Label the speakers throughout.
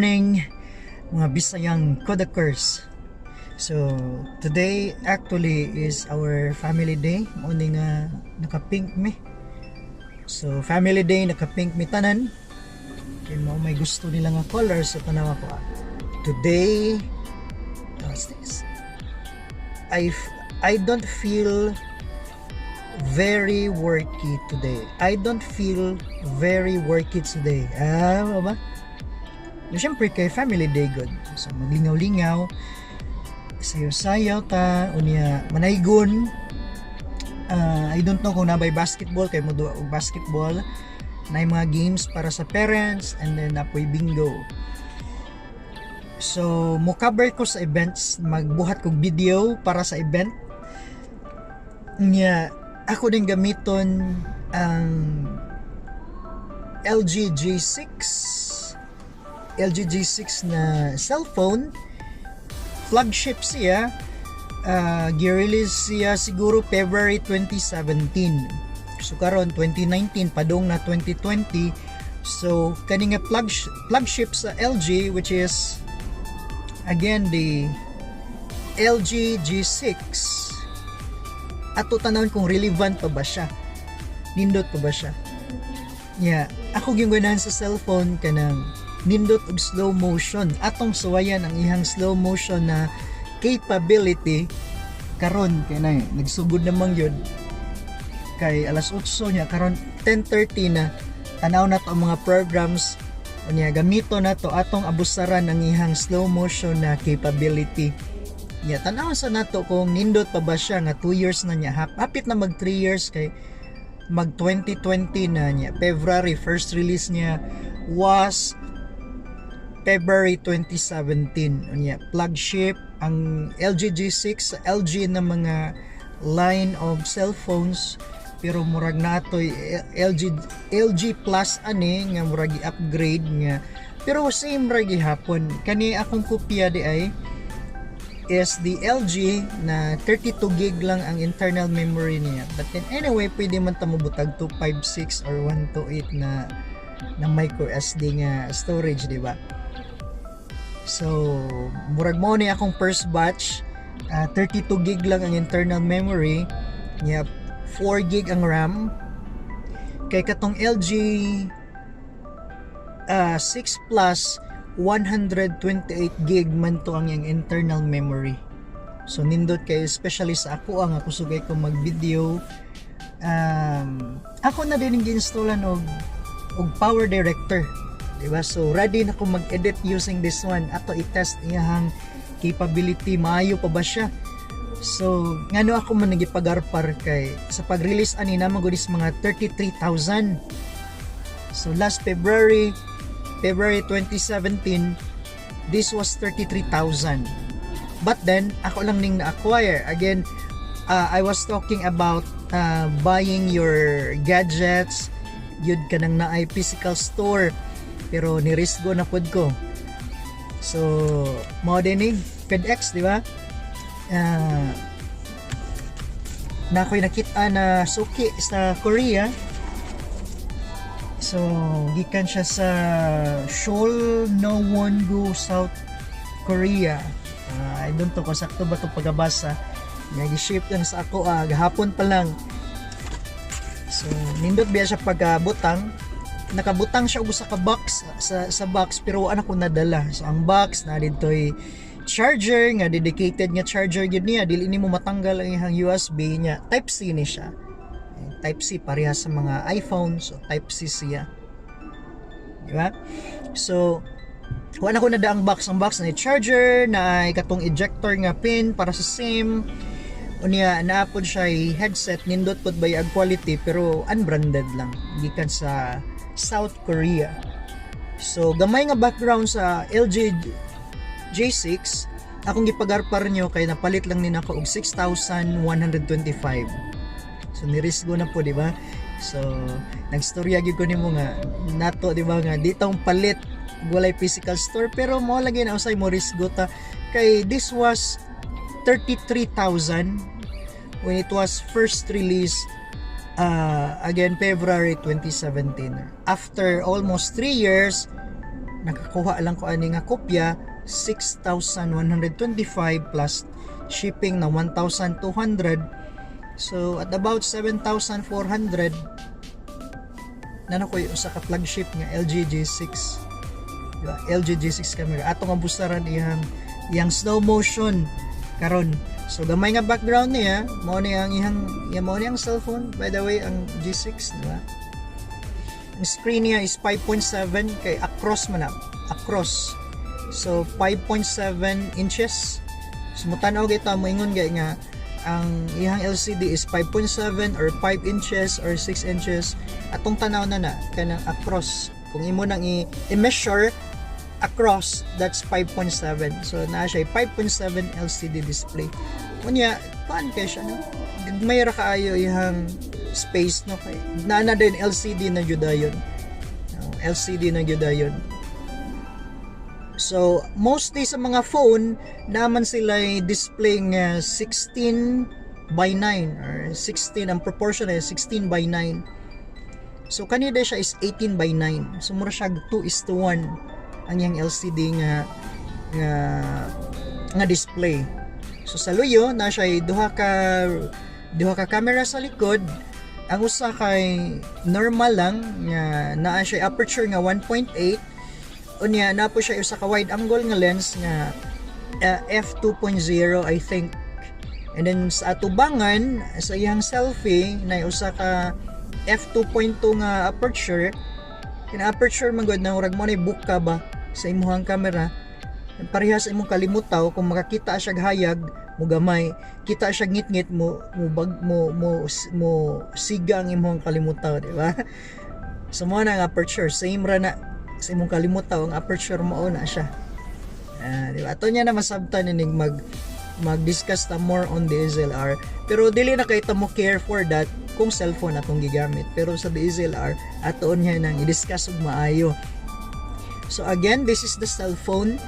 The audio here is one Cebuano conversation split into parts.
Speaker 1: Morning, mga Bisayang Kodakers. So, today actually is our family day. Mao ni nga naka-pink mi. So, family day, naka-pink mi tanan. Kay mao may gusto nila nga color sa tanawa ko. Ah. Today, what's this? I don't feel very worky today. I don't feel very worky today. Ah, ba? Siyempre kay family day gud. So maglingaw-lingaw, sayaw-sayaw ta, unya manaygon. I don't know kung naa bay basketball kay mo og basketball na mga games para sa parents and then naa poy bingo. So, mo cover ko sa events, magbuhat kog video para sa event. Nya, ako din gamiton ang LG G6, LG G6 na cellphone. Flagship siya. Gi-release siya siguro February 2017. So karon 2019, padong na 2020. So kani nga flagship sa LG, which is again the LG G6, ato tanawon kung relevant pa ba siya, nindot pa ba siya. Yeah, ako gyud ganahan sa cellphone kanang nindot og slow motion. Atong suwayan ang ihang slow motion na capability karon kay na nagsugod namang yun kay alas 8 niya karon, 10:30 na. Tanaw na to ang mga programs, unya gamito na to, atong abusaran ang ihang slow motion na capability niya. Tanaw sa nato kung nindot pa ba siya nga 2 years na niya, hapit na mag 3 years kay mag 2020 na niya February. First release niya was February 2017. Unya flagship ang LG G6, LG na mga line of cellphones, pero murag natoy LG LG Plus ani nga murag i-upgrade nga, pero same ra gihapon. Kani akong kopya di ay is the LG na 32 gig lang ang internal memory niya. But then anyway, pwede man ta mobutag 256 or 128 na micro SD nga storage, di ba? So murag mo ni akong first batch, 32 gig lang ang internal memory niya, 4 gig ang RAM, kay katong LG 6 Plus, 128 gig man to ang iyang internal memory. So nindot kay, especially sa ako ang ako sugay ko mag video. Ako na din ang gi-installan og Power Director, di ba? So ready na ko mag-edit using this one. Ato i-test iyang capability, maayo pa ba siya. So ngano ako man nagipagarpar kay sa pag-release ani na magud is mga 33,000. So last February, February 2017, this was 33,000. But then ako lang ning na-acquire. Again, I was talking about buying your gadgets yun kanang naay physical store, pero nirisgo na pod ko. So mao din ni FedEx, di ba? Na ako'y nakita na suki sa Korea. So gikan siya sa Seoul Nowon-gu, South Korea. I don't know kung sakto ba ito pagabasa nga gi-ship lang sa ako gahapon pa lang. So nindot biya siya pagkabutang. Nakabutang siya og usa ka box sa box, pero wa na ko nadala. So ang box na didtoy charger nga dedicated nga charger gyud niya, dili nimo matanggal ang iyang USB niya. Type C ni siya. Eh, Type C parehas sa mga iPhone, so Type C siya. Di ba? So wala ko na ang box. Ang box na charger, na katong ejector nga pin para sa SIM. Unya naa pod siya headset, nindot pod ba ang quality, pero unbranded lang gikan sa South Korea. So gamay nga background sa LG G6 akong gipagarpar nyo kay napalit lang ni nako og 6,125. So nirisgo na po, di ba? So nagstorya gyud ko nimo nga nato, di ba, nga di tong palit walay physical store, pero mo lagi na usay mo risgo ta kay this was 33,000 when it was first released, again February 2017. After almost 3 years, Nakakuha lang ko ani nga kopya 6,125 plus shipping na 1,200, so at about 7,400 na ko usa ka flagship nga LG G6, diba? LG G6 camera. Ato nga busaran iyang slow motion karon. So gamay nga background niya, mao ni ang iyang iya, mao ni ang cellphone, by the way, ang G6, di ba? Ang screen niya is 5.7 kay across man na, across. So 5.7 inches. So mutan-aw kita, moingon gay nga ang iyang LCD is 5.7 or 5 inches or 6 inches. Atong tanaw na na kanang across. Kung imo nang i-measure across, that's 5.7. So naa siya 5.7 LCD display. Unya, kuan kay siya, no, gagmay ra kaayo iyang space, no, kay naa na din LCD na jud dayon. No, LCD na jud dayon. So mostly sa mga phone naman sila display nga 16 by 9 or 16, ang proportion ay 16 by 9. So kanina siya is 18 by 9. So mura siya 2:1 ang iyang LCD nga display. So sa luyo na siya duha ka camera sa likod. Ang usa kay normal lang nga naa siya aperture nga 1.8. Unya naa po siya usa ka wide angle nga lens nga f2.0, I think. And then sa atubangan sa iyang selfie na usa ka f2.2 nga aperture. Kina aperture man gud na murag mo ni buka ba sa imuhang camera, parehas imong kalimutaw. Kung makakita siya hayag mo gamay, kita siya ngit-ngit mo mo bag mo mo mo siga ang imong kalimutaw, di ba? So mo na ang aperture, same ra na sa imong kalimutaw ang aperture mo na siya. Ah, di ba? Ato niya na masabtan inig mag-discuss ta more on DSLR, pero dili na kay ta mo care for that kung cellphone atong gigamit, pero sa DSLR ato niya nang i-discuss og maayo. So again, this is the cell phone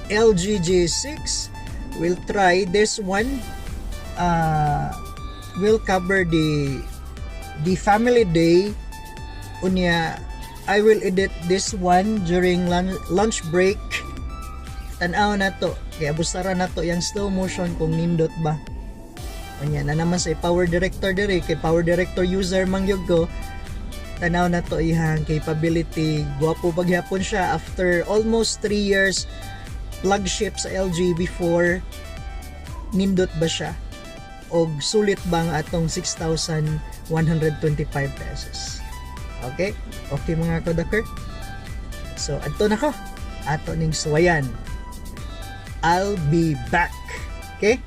Speaker 1: LG G6. We'll try this one. We'll cover the family day. Unya, I will edit this one during lunch break. Tan-aw na to. Kaya busara na to yung slow motion kung nindot ba. Unya, na naman sa power director diri kay power director user man gyud ko. Tanaw na to ihang capability. Gwapo paghapon siya after almost 3 years flagship sa LG before. Nindot ba siya? Og sulit ba ang atong 6,125 pesos? Okay? Okay, mga kodaker? So, adto na ko. Ato ning suwayan. I'll be back. Okay?